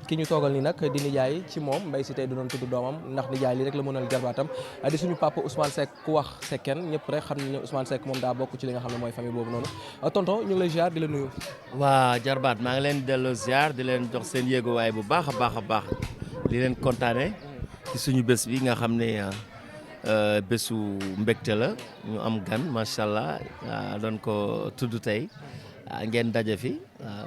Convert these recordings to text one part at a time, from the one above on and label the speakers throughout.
Speaker 1: ki ñu toogal nii nag di nijaay ci moom Mbaye Sy tey du doon tudd doomam ndax nijaay lii rek la mënal jarbaatam di suñu papa Ousmane Seck ku wax Seckeen ñëpp rek xam nañu ne Ousmane Seck moom daa bokk ci li nga xam ne mooy famille boobu noonu tonton ñu ngi lay ziar di la nuyu.
Speaker 2: waa jarbaat maa ngi leen delloo ziar di leen jox seen yéeguwaay bu baax a baax di leen kontaane ci suñu bés bi nga xam ne bésu mbégte la ñu am gan macha allah doon ko tudd tey. ngeen daje fi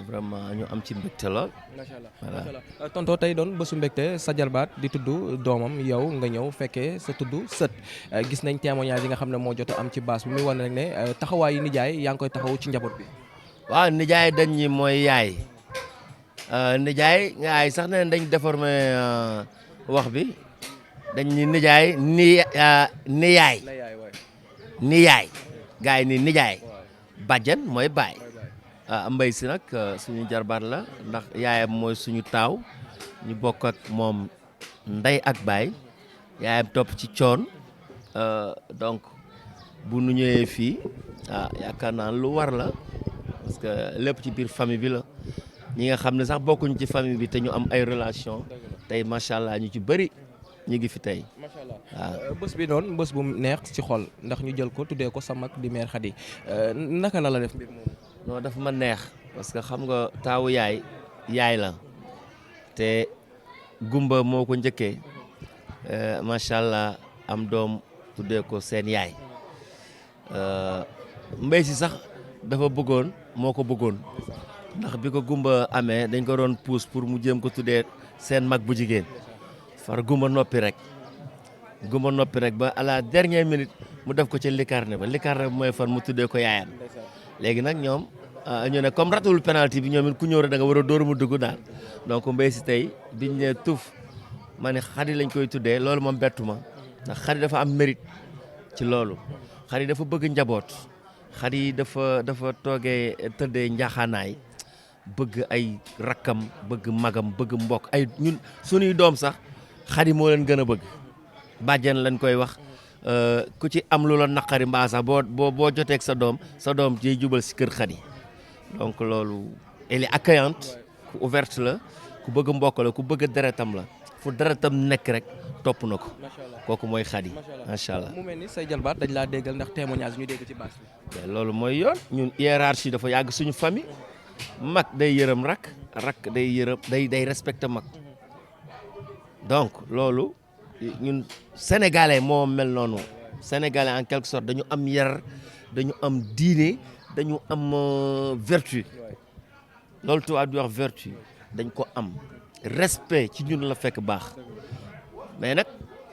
Speaker 2: vraiment ñu am ci mbégte lool.
Speaker 1: macha allah tonton tey doon bésu mbégte sa jarbaat di tudd doomam yow nga ñëw fekkee sa tudd sët gis nañ témoignage yi nga xam ne moo jot am ci baas bi muy wane rek ne taxawaayu nijaay yaa ngi koy taxaw ci njaboot bi.
Speaker 2: waaw nijaay dañ ñi mooy yaay nijaay sax ne dañ déformé wax bi dañ ñi nijaay ni yaay gars yi ni nijaay bàjjan mooy baay. Mbaye Sy nag suñu jarbaat la ndax yaayam mooy suñu taaw ñu bokk ak moom ndey ak baay yaayam topp ci coon donc bu nu ñëwee fii yaakaar naa lu war la parce que lépp ci biir famille bi la ñi nga xam ne sax bokkuñ ci famille bi te ñu am ay relation tey macha allah ñu ci bëri ñu ngi fi tey.
Speaker 1: macha allah waaw bés bi doon bés bu neex ci xol ndax ñu jël ko tuddee ko sa mag di mère Khady naka la def mbir moomu.
Speaker 2: non dafa ma neex parce que xam nga taawu yaay la te gumba moo ko njëkkee macha allah am doom tuddee ko seen yaay Mbaye Sy sax dafa bëggoon moo ko bëggoon ndax bi ko gumba amee dañ ko doon pousse pour mu jéem ko tuddee seen mag bu jigéen far gumba noppi rek ba à la dernière minute mu def ko ci likarne ba mooy fan mu tuddee ko yaayam. léegi nag ñoom ñu ne comme ratul penalty bi ñoom it ku ñëw rek da nga war a dóor mu dugg daal donc Mbaye Sy tey biñ ne tuuf ma ne Khady lañ koy tuddee loolu moom bettu ma ndax Khady dafa am mérite ci loolu Khady dafa bëgg njaboot Khady dafa toogee tëddee njaaxaanaay bëgg ay rakkam bëgg magam bëgg mbokk ay ñun suñuy doom sax Khady moo leen gën a bëgg bàjjen lañ koy wax. ku ci am lu la naqari mbaa sax boo joteeg sa doom jiy jubal si kër Khady donc loolu elle est accueillante ku ouverte la ku bëgg mbokk la ku bëgg deretam la fu deretam nekk rek topp na ko kooku mooy Khady macha allah.
Speaker 1: mu mel ni say jalbaat dañ laa déggal ndax témoignage ñu dégg ci baas bi.
Speaker 2: loolu mooy yoon ñun hiérarchie dafa yàgg suñu famille mag day yërëm rak day yërëm day respecté mag donc loolu. ñun sénégalais moo mel noonu sénégalais en quelque sorte dañu am yar dañu am diine dañu am vertu loolu tubaab di wax vertu dañ ko am respect ci ñun la fekk baax mais nag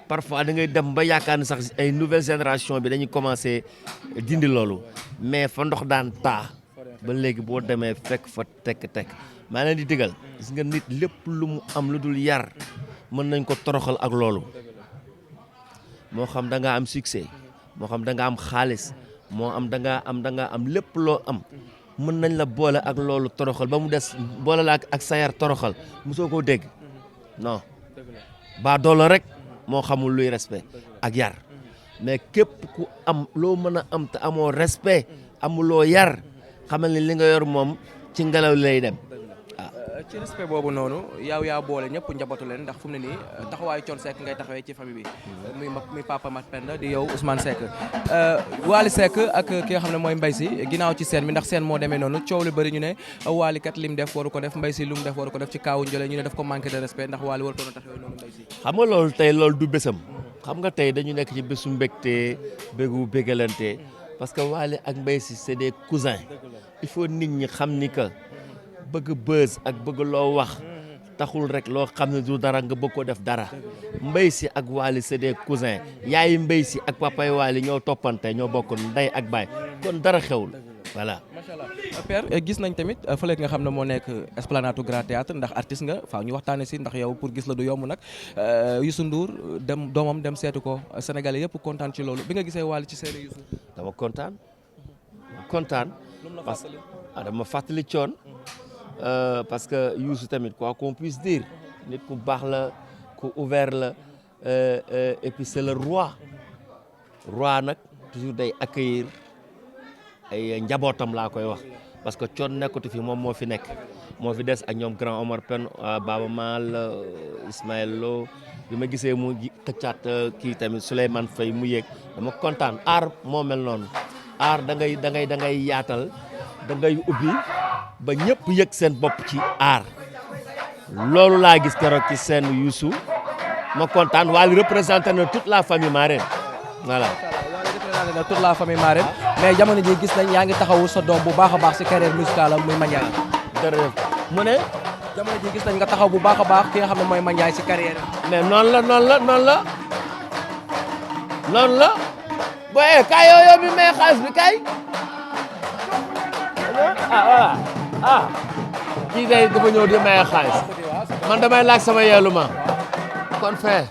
Speaker 2: parfois da ngay dem ba yaakaar ne sax ay nouvelle génération bi dañuy commencé dindi loolu mais fa ndox daan taa ba léegi boo demee fekk fa tekk maa leen di digal gis nga nit lépp lu mu am lu dul yar mën nañ ko toroxal ak loolu moo xam da nga am succès moo xam da nga am xaalis moo am da nga am lépp loo am mën nañ la boole ak loolu toroxal ba mu des boole la ak sayar toroxal mosoo koo dégg non ba doole rek moo xamul luy respect ak yar mais képp ku am loo mën a am te amoo respect amuloo yar xamal ni li nga yor moom ci ngelaw lay dem.
Speaker 1: ci respect boobu noonu yaa boole ñëpp njabootu leen ndax fu mu ne nii taxawaayu Thione Seck ngay taxawee ci famille bi muy papa Mat Penda di yow Ousmane Seck Wally Seck ak ki nga xam ne mooy Mbaye Sy ginnaaw ci scène bi ndax scène moo demee noonu coow lu bëri ñu ne Wally kat lim def waru ko def Mbaye Sy lu mu def waru ko def ci kaawu njële ñu ne daf ko manqué de respect ndax Wally warutoon a taxawee noonu Mbaye Sy.
Speaker 2: xam nga loolu tey loolu du bésam xam nga tey dañu nekk ci bésu mbégte bégu bégalante parce que Wally ak Mbaye Sy c'est des cousins il faut nit ñi xam ni que bëgg buzz ak bëgg loo wax taxul rek loo xam ne du dara nga bëgg ko def dara Mbaye Sy ak Wally c'est des cousins yaayi Mbaye Sy ak papay Wally ñoo toppante ñoo bokk ndey ak baay kon dara xewul voilà.
Speaker 1: macha allah père gis nañ tamit fële nga xam ne moo nekk Esplanade Grand Théâtre ndax artiste nga faaw ñu waxtaane si ndax yow pour gis la du yomb nag Youssou Ndour doomam dem seetu ko Sénégalais yëpp kontaan ci loolu bi nga gisee Wally ci série Youssou.
Speaker 2: dama kontaan. parce que dama fàttali Thione parce que Youssou tamit quoi qu'on puisse dire nit ku baax la ku ouvert la et puis c'est le roi nag toujours day accueillir ay njabootam laa koy wax parce que Thione nekkatu fi moom moo fi nekk moo fi des ak ñoom grand Omar Pène Baba Maal Ismaël Lo bi ma gisee mu xëccaat kii tamit Souleymane Faye mu yéeg dama kontaan aar moo mel noonu aar da ngay yaatal da ngay ubbi ba ñëpp yëg seen bopp ci aar loolu laa gis keroog ci seen Youssou ma kontaan Wally représenté na toute la famille marraine voilà.
Speaker 1: représenté na toute la famille marraine mais jamono ji gis nañ yaa ngi taxawu sa doom bu baax a baax si carrière musicale am muy Mandiaye.
Speaker 2: jërëjëf mu ne.
Speaker 1: jamono ji gis nañ nga taxaw bu baax a baax ki nga xam ne mooy Mandiaye si carrière am.
Speaker 2: mais noonu la booy kaay yow mi may xaalis bi kaay voilà kii day dafa ñëw di may xaalis man damay laaj sama yeelu ma kon fee